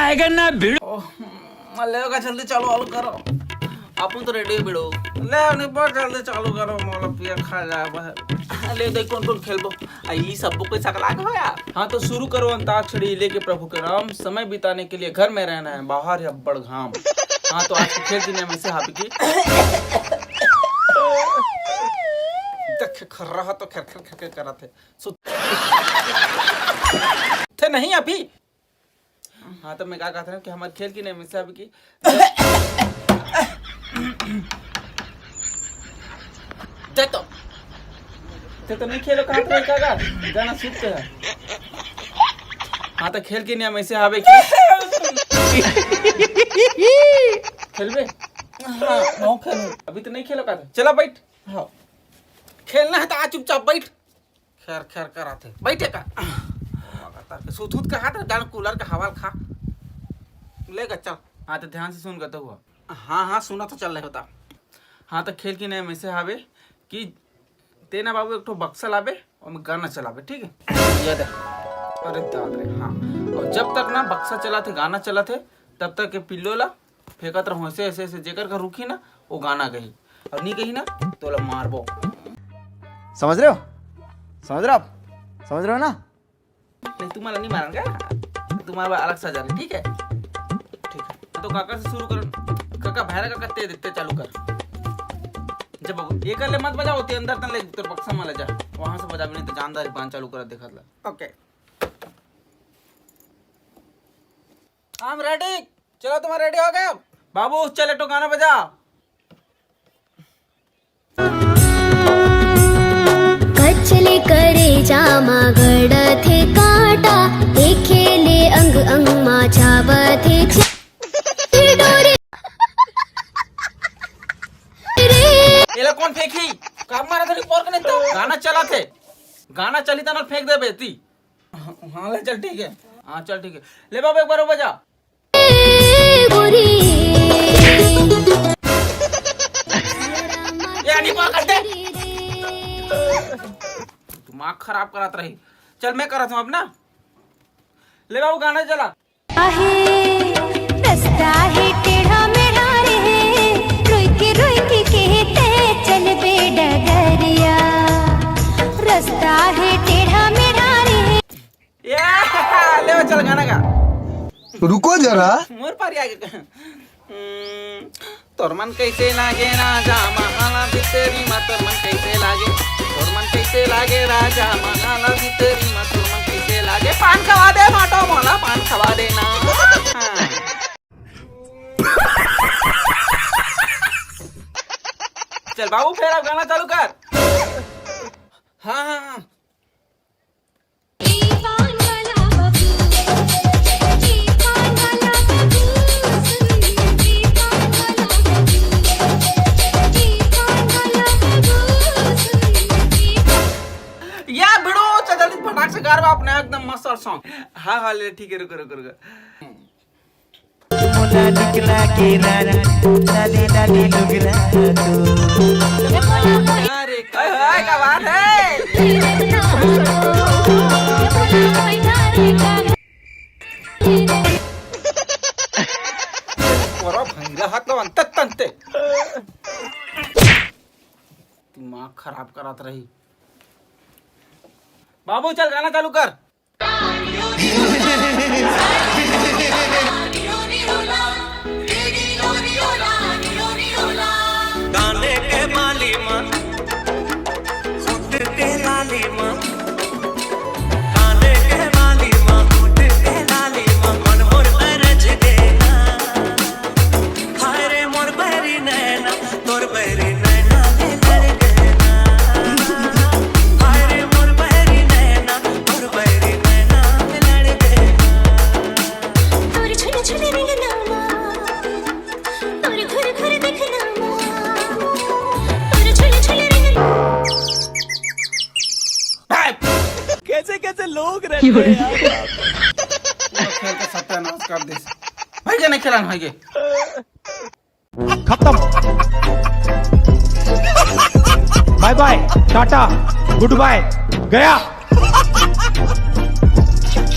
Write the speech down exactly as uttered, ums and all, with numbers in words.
आएगा ना भिड़ो। ओह, ले का जल्दी चालू वालू करो। अपन तो रेडी है भिड़ो। ले नहीं, बहुत जल्दी चालू करो, मोला पिया खा जाए बस। ले देख कौन कौन खेलबो। आ, ई सबको कोई सकला के हो यार। हाँ, तो शुरू करो अंताक्षरी लेके प्रभु के नाम। समय बिताने के लिए घर में रहना है, बाहर है बड़ घाम। हाँ, तो आज के खेल के नियम ऐसे हावे कि देख, खर्रा तो खर खर खर खर करत है। सुत थे नहीं अभी। हाँ, तो मैं का कहत रहेंव कि हमर खेल के नियम ऐसे हावे कि दे तो। ते तो नहीं खेलो, कहा था का गाना सुनते हैं। हाँ, तो खेल के नियम ऐसे हावे कि खेलबे? हाँ, मैं खेलूं। अभी तो नहीं खेलो, कहा था। चला बैठ। हाँ, खेलना है तो आ चुपचाप बैठ। खैर खैर करा थे, बैठे का। लगातार के सूत उत के हाथ, जान कूलर के हवा ल खा। ले गा, चल। हाँ, तो ध्यान से सुन गा तो हुआ। हाँ हाँ, सुना तो चल रहे होता। हाँ, तो खेल के नियम ऐसे हावे कि तेना बाबू एक ठो बक्सा लाबे, ओमे गाना चलाबे, ठीक है? ये दे। अरे दाद रे, हाँ। और जब तक ना बक्सा चलाथे, गाना चलाथे, तब तक के पिल्लो ला फेंकत रहूं ऐसे, ऐसे, ऐसे, जेकर घर रुकी ना, वो गाना गही। और नहीं गही ना, तो ओला मारबो। समझ रहे हो? समझ रहे हो आप? समझ रहे हो ना? नहीं, तुम्हारा नहीं मारन का, तुम्हारा अलग सजा है, ठीक है? ठीक है, तो काका से शुरू कर। काका, भैरा काका, ते, ते चालू कर। जब ये कर ले, मत बजाओ, ते अंदर तन ले, तेरे बक्सा में ले जा, वहां से बजा भी, नहीं तो जानदारी बांध चालू कर, देखत ला। ओके। I'm ready। चलो, तुम्हारा रेडी हो गया? बाबू, चल, एक ठो गाना बजा। कचले करे जामा गड़थे कांटा, देखे ले अंग अंग मा छावथे छे-, डोरे रे। एला कौन फेंकी? काम मारा था, रिपोर्ट नहीं तो। गाना चला थे, गाना चली तना फेंक दे बेटी। हाँ, ले चल, ठीक है। हाँ, चल, ठीक है। ले बाबू, एक बार वो बजा। गोरी। ये नहीं बोल करते। दिमाग खराब करात रही। चल, मैं करत हूँ अब ना। ले बाबू, गाना चला। आहे, रस्ता है टेढ़ा मेढ़ा रे, रोई के रोई के कहते चल बे डगरिया। रस्ता है टेढ़ा मेढ़ा रे। ये, ले वो चल गाना गा। रुको जरा। मोर पारी आगे। हम्म, तोर मन कैसे लागे राजा महाला भितरी मा, तोर मन कैसे लागे, तोर मन कैसे लागे राजा महाला भितरी मा, तोर मन कैसे लागे, पान खवा दे माटो मोला, पान खवा देना। हाँ। चल बाबू, फिर अब गाना चालू कर। हाँ, हाँ, हाँ। या भिड़ो, चल जल्दी फटाक से गारवा अपने एकदम मस्त सॉन्ग। हाँ, हाँ, ले, ठीक है, रुको, रुको, रुको। मोला निकला के रानी, डाली डाली लुगरा तू। अरे, हाय, हाय, क्या बात है? पोरा भैरा हाथ लो अंत तंते। दिमाग खराब करत रही। बाबू, चल, गाना चालू कर। गाने के बाली मा, होठ के लाली मा। गाने के बाली मा, होठ के लाली मा, मन मोर अरज गे ना। हाय रे मोर बैरी नैना, तोर बैरी नैना ले लड़ गे ना। हाय रे मोर बैरी नैना, तोर बैरी नैना ले लड़ गे ना। तोर छुले छुले रिंगना मा, तोर घुर घुर देखना मा, तोर छुले छुले रिंगना। कैसे कैसे लोग रहते हैं यार। पूरा खेल का सत्यानाश कर दे। भाई के नहीं खेला ना, भाई के। खत्म। बाय बाय, टाटा, गुड बाय, गया।